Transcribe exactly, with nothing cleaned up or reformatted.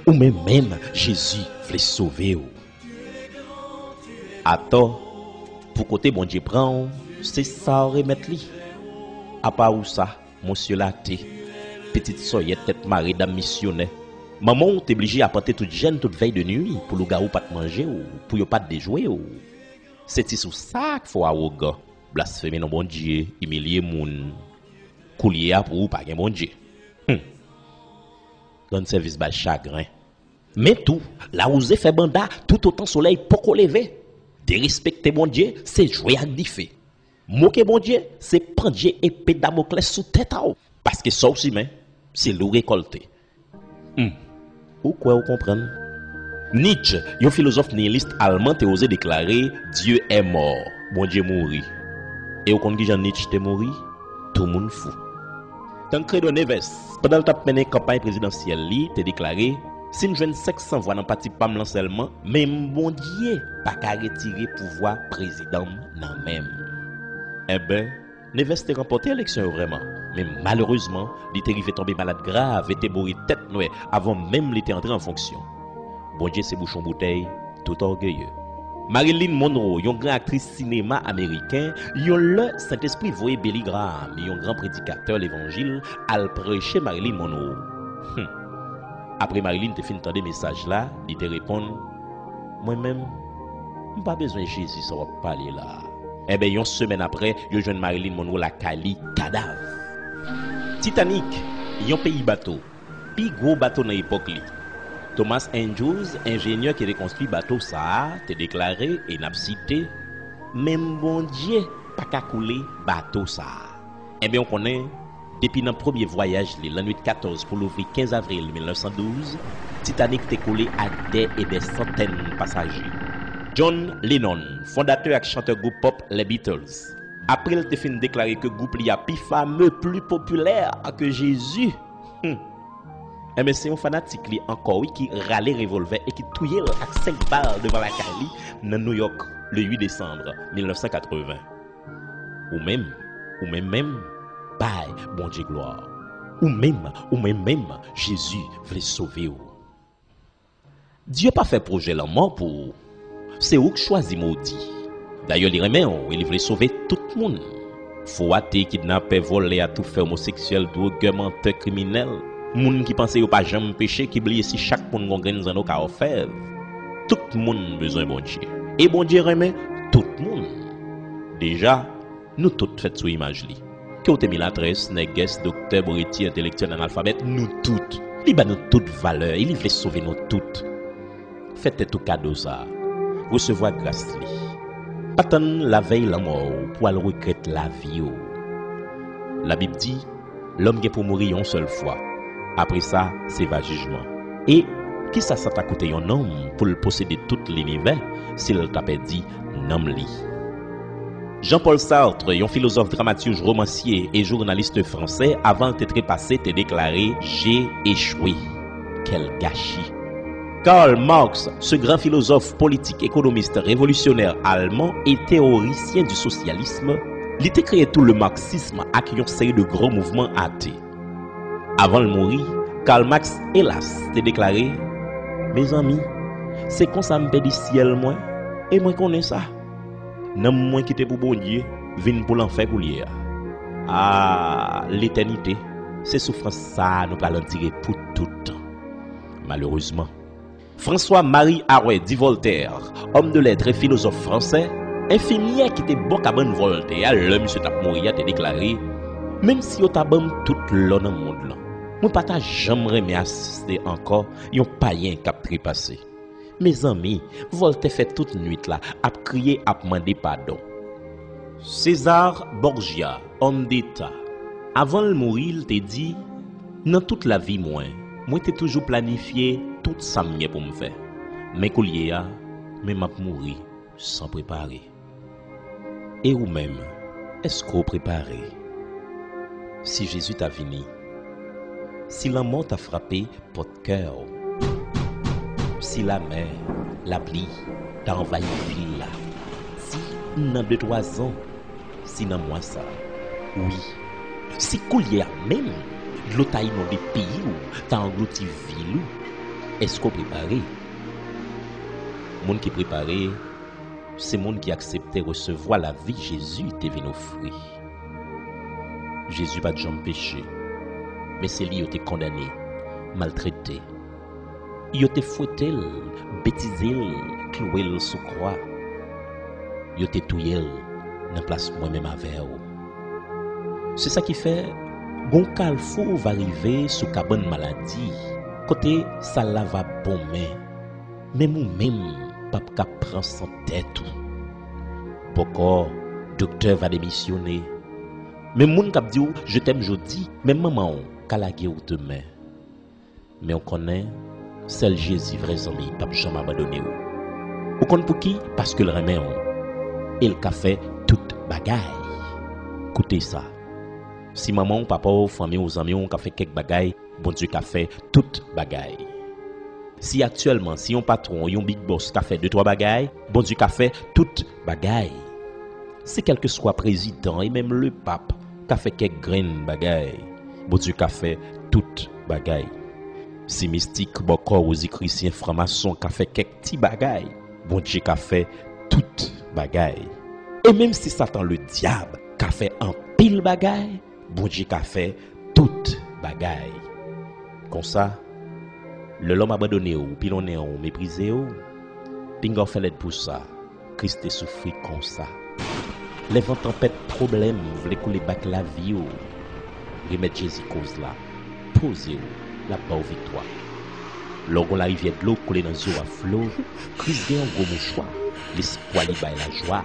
Ou menm menm, Jezi vle sove w. Atò, pou kote Bondye pran w, se sa w remèt li. Apa ou sa, monsye late, pitit sòyèt tèt mare dam misyonè. Manman w te blije apante tout jèn tout vèy de nwi pou lougawou pa t manje w, pou yo pa t dejwe w. Se ti sou sa k fè w awogan, blasfeme non Bondye, imilye moun. Koulye a pou ou pa gen Bondye. Hum. Rann sèvis bay chagren. Men tou, lawouze fè banda toutotan solèy poko leve. Derespekte Bondye, se jwe ak dife. Moke Bondye, se pandye epe Damoklès sou tèt a w. Paske sa w simen, se li w rekòlte. Hmm. Ou kwè w konprann? Nietzsche, yon filozòf niyilis alman, te oze deklare, Dieu est mort. Bondye mouri. E w konn kijan Nietzsche te mouri? Tou moun fou. Tancredo Neves, pandan l t ap mennen kanpay prezidansyèl li, te deklare, si m jwenn senk san vwa nan pati pa m lan sèlman, menm Bondye pa ka retire pouvwa prezidan m nan men m. Enben, Neves te ranpòte eleksyon yo vrèman, men malerezman, li te rive tonbe malad grav e te mouri tèt nwè avan menm li te antre an fonksyon. Bondye se bouchon boutèy tout ògeye. Marilyn Monroe, yon gran aktris sinema ameriken, yon lè Sentespri voye Billy Graham, yon gran predikatè levanjil, al preche Marilyn Monroe. Hum. Apre Marilyn te fin tande mesaj la, li te reponn, mwen menm, m pa bezwen Jezi sa w ap pale la a. Enben, yon semèn apre, yo jwenn Marilyn Monroe lakay li, kadav. Titanic, yon peyi bato, pi gwo bato nan epòk li. Thomas Andrews, enjenyè ki te konstwi bato sa a, te deklare, e n ap site, menm Bondye pa ka koule bato sa a. Enben, w konnen, depi nan premye vwayaj li, lannwit katòz pou louvri kenz avril mil nèf san douz, Titanic te koule ak dè e dè santèn pasaje. John Lennon, fondatè ak chantè gwoup pòp Les Beatles, apre l te fin deklare ke gwoup li a pi fame, pli popilè ke Jezi, hmm, enben, se yon fanatik li ankò, wi, ki rale revòlvè e ki touye l ak senk bal devan lakay li nan New York, le uit desanm mil nèf san katreven. Ou menm, ou menm menm, bay Bondye glwa. Ou menm, ou menm menm, Jezi vle sove w. Dye pa fè pwojè lanmò pou ou. Se ou k chwazi modi. Dayè, li renmen w e li vle sove tout moun. Fo ate, kidnapè, vòlè, atoufè, omoseksyèl, dwogè, mantè, kriminèl, moun ki panse yo pa janm peche, ki bliye si chak moun gon grenn zanno ka òfèv. Tout moun bezwen Bondye. E Bondye renmen tout moun. Deja, nou tout fèt sou imaj li. Ke w te milatrès, nègès, doktè, boreti, entelektyèl, analfabèt, nou tout. Li ba nou tout valè e li vle sove nou tout. Fè tèt ou kado sa a. Resevwa gras li. Pa tann lavèy lanmò w pou w al regrèt lavi w. Labib di, lòm gen pou mouri yon sèl fwa. Apre sa, se va jijman. E kisa sa ta koute yon nonm pou l posede tout linivè si l ta pèdi nanm li? Jean-Paul Sartre, yon filozòf, dramatij, romansye e jounalis fransè, avan l te trepase, te deklare, j'ai échoué. Quel gâchis! Karl Marx, ce grand philosophe, politique, économiste, révolutionnaire allemand et théoricien du socialisme, li te kreye tou le marxisme ak yon seri de gran mouvman ate. Avan l mouri, Karl Marx, elas, te deklare, mezanmi, se konsa m pèdi syèl mwen, e mwen konnen sa. Nanm mwen ki te pou Bondye vin pou lanfè koulye a. A, letènite, se soufrans sa a nou pral andire pou tout tan. Malerezman, François-Marie Arouet dit Voltaire, homme de lettres et philosophe français, enfimyè ki te bò kabann Voltaire a lè misye t ap mouri a, te deklare, menm si yo ta ban m tout lò nan mond lan, mwen pa ta janm renmen asiste ankò yon payen k ap trepase. Mezanmi, Voltaire fè tout nwit la ap kriye, ap mande padon. César Borgia, homme d'État, avan l mouri, l te di, nan tout lavi mwen, mwen te toujou planifye tout sa m gen pou m fè. Men koulye a, men m ap mouri san prepare. E ou menm, èske w prepare? Si Jezi ta vini, si lanmò ta frape pòt kè w, si lamè, lapli ta anvayi vil la, si nan de twa zan, si nan mwa sa, wi, si koulye a menm, dlo ta inonde peyi w, ta anglouti vil ou, Èske w prepare? Moun ki prepare, se moun ki aksepte resevwa lavi Jezi te vin ofri. Jezi pa t janm peche, men se li yo te kondane, maltrete. Yo te fwete l, betize l, klouwe l sou kwa. Yo te touye l nan plas mwen menm avè w. Se sa ki fè, gon kalfou va rive sou kabann maladi, kote sal la va bonmen. Menm ou menm p ap ka pran san tèt ou. Bòkò, doktè va demisyone. Menm moun k ap di w je t'aime jodi, menm manman w ka lage w demen. Men w konnen, sèl Jezi vrè zanmi p ap janm abandone w. Ou konn pouki? Paske l renmen w. E l ka fè tout bagay. Koute sa. Si manman w, papa w, fanmi w, zanmi w ka fè kèk bagay, Bondye ka fè tout bagay. Si aktyèlman, si yon patwon, yon big boss ka fè de twa bagay, Bondye ka fè tout bagay. Si kèlkeswa prezidan e menm lepap ka fè kèk grenn bagay, Bondye ka fè tout bagay. Si mistik, bòkò, wozikrisyen, franmason ka fè kèk ti bagay, Bondye ka fè tout bagay. E menm si Satan Ledyab ka fè anpil bagay, Bondye ka fè tout bagay. Konsa, lè lòm abandone w, pilonnen w, meprize w, pinga w fè lèd pou sa. Kris te soufri konsa. Lè van tanpèt pwoblèm vle koule bak lavi w, remèt Jezi koz la. Poze w, l ap ba w viktwa. Lè w gon larivyè dlo koule nan zye w a flo, Kris gen yon gwo mouchwa. Lespwa li bay lajwa.